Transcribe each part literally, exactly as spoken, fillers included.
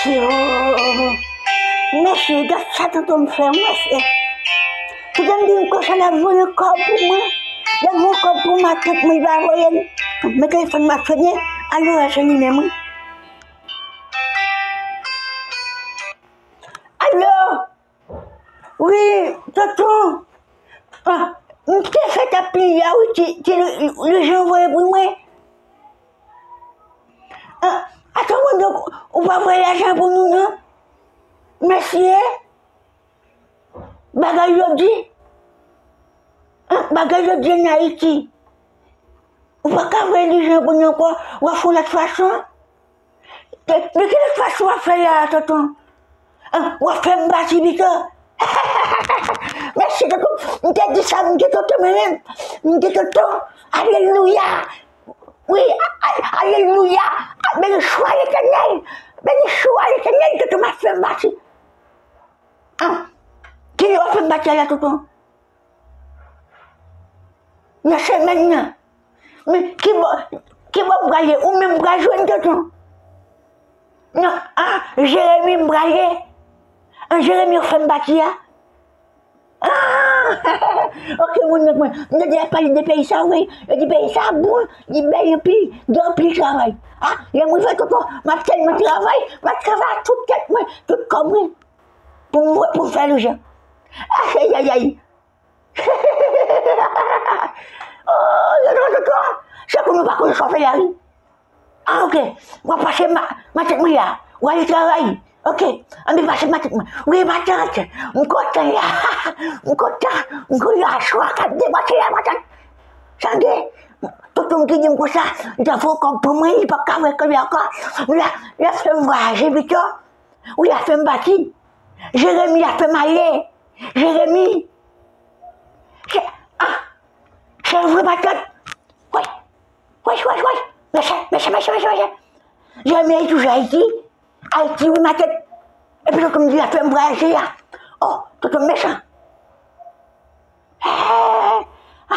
Yo, mesye, gad sa tonton m fè mwen, mesye. Tonton m di m konsa l ap voye kòb pou mwen. L ap voye kòb pou matant mwen, li pa voye l. Men telefòn m ap sonnen. Alo, se li menm, wi. Alo? Wi, tonton. Ah, m te fèk ap pliye a, wi, ti, ti Lou-, Loujan voye pou mwen. Ah, atò, mwen, donk, ou pa voye lajan pou nou, non? Mesye, bagay yo di. Ah, bagay yo di ann Ayiti. Ou pa ka voye lajan pou nou ankò, w ap fè yon lòt fason. De, de ki lòt fason w ap fè la, tonton? Ah, w ap fè m bati pito? Mèsi, tonton. M te di sa, m di tonton, men, men, m di tonton, alelouya. Wi, a, a, alelouya. A, beni swa Letènèl. Beni swa Letènèl, tonton, m ap fè m bati. Ah, kilè w ap fè m bati a la, tonton? Nan semèn nan. Men ki bò, ki bò m prale? Ou menm m pral jwenn tonton? Non, ah, Jeremi m prale. An Jeremi yo fè m bati a. Ah, ok, moun nèg mwen. M tande y ap pale de peyi sa, wi. Yo di peyi sa bon, li bèl anpil, gen anpil travay. Ah, lè m rive tonton, m ap tèlman travay, m ap travay ak tout tèt mwen, tout kò mwen. Pou m, pou m fè lajan. Ayayayay. Oh, yo, yo, yo, yo. Se pou nou pa konn sa w fè la, wi. Ah, ok. W ap pase ma-, matant mwen la. W ale travay. Ok. Ann pase matant mwen. Wi, matant. M kontan la. M kontan. M kontan la. Swa k ap debake la, matant. Tande. Tonton m ki di m konsa, li ta fè yon kòb pou mwen, li p ap ka fè kòb la ankò. L ap, l ap fè m vwayaje pito. Wi, l ap fè m bati. Jeremi, l ap fè m ale. Jeremi. Se, ah, se vre, matant. Wi. Wi, wi, wi. Mesye, mesye, mesye, mesye, mesye. Jeremi, li toujou Ayiti. Ayiti, wi, matant. Epi tonton m di l ap fè m vwayaje a. Oh, tonton m mechan. Eh,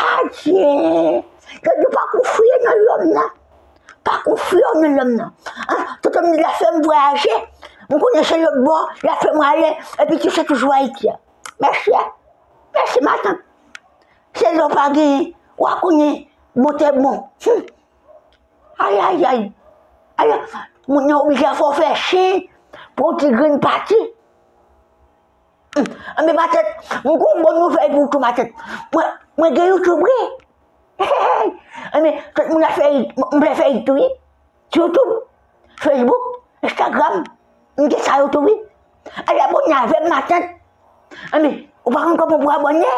adye. Gade, pa konfye nan lòm nan. Pa konfye nan lòm nan. Ah, tonton m di l ap fè m vwayaje. M konnen se lòt bò, l ap fè m ale. Epi tou se toujou Ayiti a. Mèsi, a. Mèsi, matant. Se lè w pa genyen, w a konnen bon te bon. Hmm. Ayayay. Ayay. Moun nan oblije fè w fè chen pou yon ti grenn pati. Hmm. Anben, matant, m gon bon nouvèl pou ou tou, matant. Mwen, mwen gen YouTube, wi. Anben, tout moun ap fè it, m vle fè it tou, wi. Sou YouTube, Facebook, Instagram, m gen sa yo tou, wi. Al abòne avè m, matant. Anben, ou pa konn kòman pou abòne?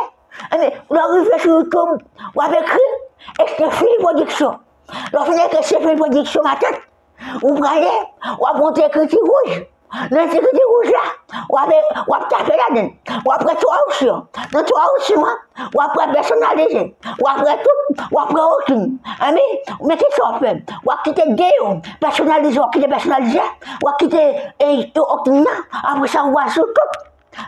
Anben, lè w rive sou YouTube, w ap ekri Estefil Pwodiksyon. Lè w fin ekri Estefil Pwodiksyon, matant, ou prale, w ap wè yon ti ekriti wouj. Nan ti ekriti wouj la, w ap, w ap tape ladan l. W ap pran twa opsyon. Nan twa opsyon an, w ap pran pèsonalize. W ap pran tout, w ap pran okenn. Anben, men ki sa w ap fè? W ap kite de yo, pèsonalize, w ap kite pèsonalize. W ap kite, e, okenn nan. Apre sa, w al sou tout.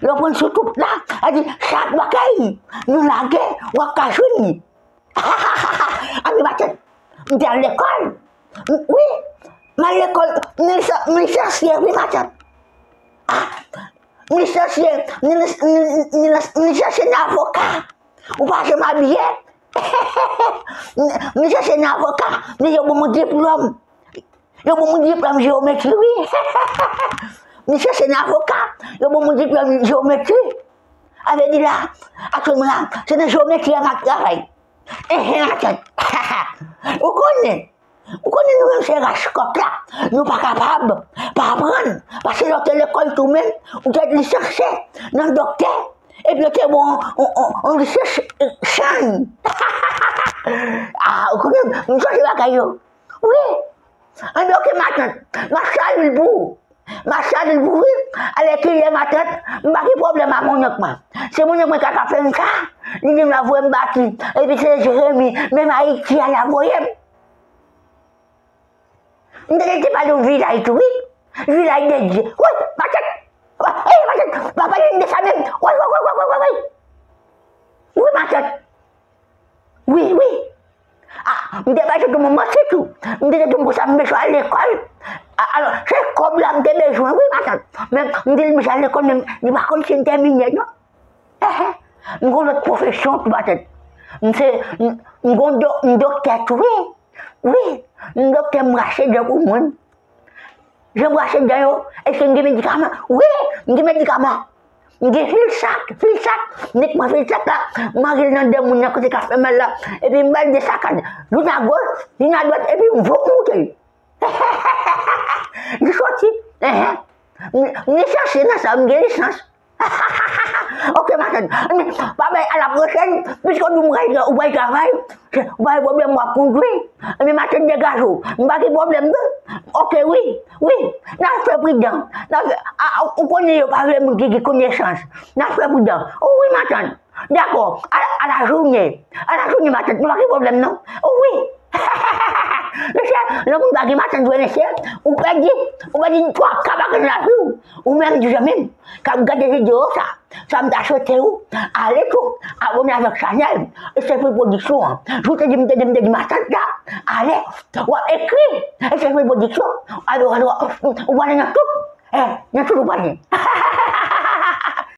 Lè w pran sou tout la, sa di chak bagay nou lage, w ap ka jwenn li. Anben, matant, m te al lekòl. M, wi, m al lekòl, m lisan-, m lisansye, wi, matant. Ah, m lisansye, m lis-, m, m, m lis-, m lisansye nan avoka. Ou pa janm abiye? M, m lisansye nan avoka, men yo ban mwen diplòm. Yo ban mwen diplòm jewometri, wi. M lisansye nan avoka, yo ban mwen diplòm jewometri. Sa vle di la, aktyèlman la, se nan jewometri a m ap travay. Enhen, matant. Ou konnen, ou konnen nou menm se ras kòk la, nou pa kapab pa aprann, paske lè w te lekòl tou menm, ou te lisansye nan doktè, epi yo te ba w yon, yon, yon, yon lisans, eh, chan. Ah, ou konnen, m sonje bagay yo. Wi. Anben, ok, matant. M ap salye l pou ou. M ap salye l pou ou, wi. Alèkile, matant, m pa gen pwoblèm ak monyonk mwen. Se monyonk mwen k ap fè m sa. Li di m l ap voye m bati. Epi se Jeremi, menm Ayiti a, l ap voye m. M te, te pale yon vilaj tou, wi. Vilaj de Dye. Wi, matant. Wi, matant. Pa pale de sa menm. Wi, wi, wi. Wi, matant. Wi, wi. Ah, m te bay tonton m manti tou. M te di tonton m konsa m bezwen al lekòl. Alò, se kòb la m te bezwen, wi, matant. Men, m di l, m jal lekòl, men li pa konn si m tèmine, non. Ehe. M gon lòt pwofesyon tou, matant. M se, m, m gon do, m doktè tou, wi. Wi, m doktè, m rache dan pou moun. Jan m rache dan yo, èske m gen medikaman? Wi, m gen medikaman. M gen fil sak, fil sak. Nèk mwen fil sak la, m mare l nan dan moun nan kote ka fè mal la. Epi m ba l de sakad. Youn a goch, youn a dwat, epi m vop moute. Li soti. Ehe. M, m lisanse nan sa, m gen lisans. Ok, matant. Pa bay a la pwochèn, piske w di w pral, ou pral travay, ou pa gen pwoblèm, w ap kondwi. Men matant, degaje w. M pa gen pwoblèm, non. Ok, wi, wi. N a fè pridan. N a fè, a, a, ou konnen yo pa vle moun ki gen konesans. N a fè pridan. O wi, matant. Dakò. A, a la jounen. A la jounen, matant. Nou pa gen pwoblèm, non. O wi. Mesye, lè moun pa gen matant vre, mesye, ou pèdi, ou pèdi twa ka bagay nan lavi w. Ou menm, di zanmi m k ap gade videyo sa, sa m ta swete ou, ale tou, abòne avèk chanèl Espri Pwodiksyon an. Jan w te di m, te di m, te di matant la, ale, w ap ekri Espri Pwodiksyon, ale, ale, ou pale nan tout, eh, nan tout ou pale.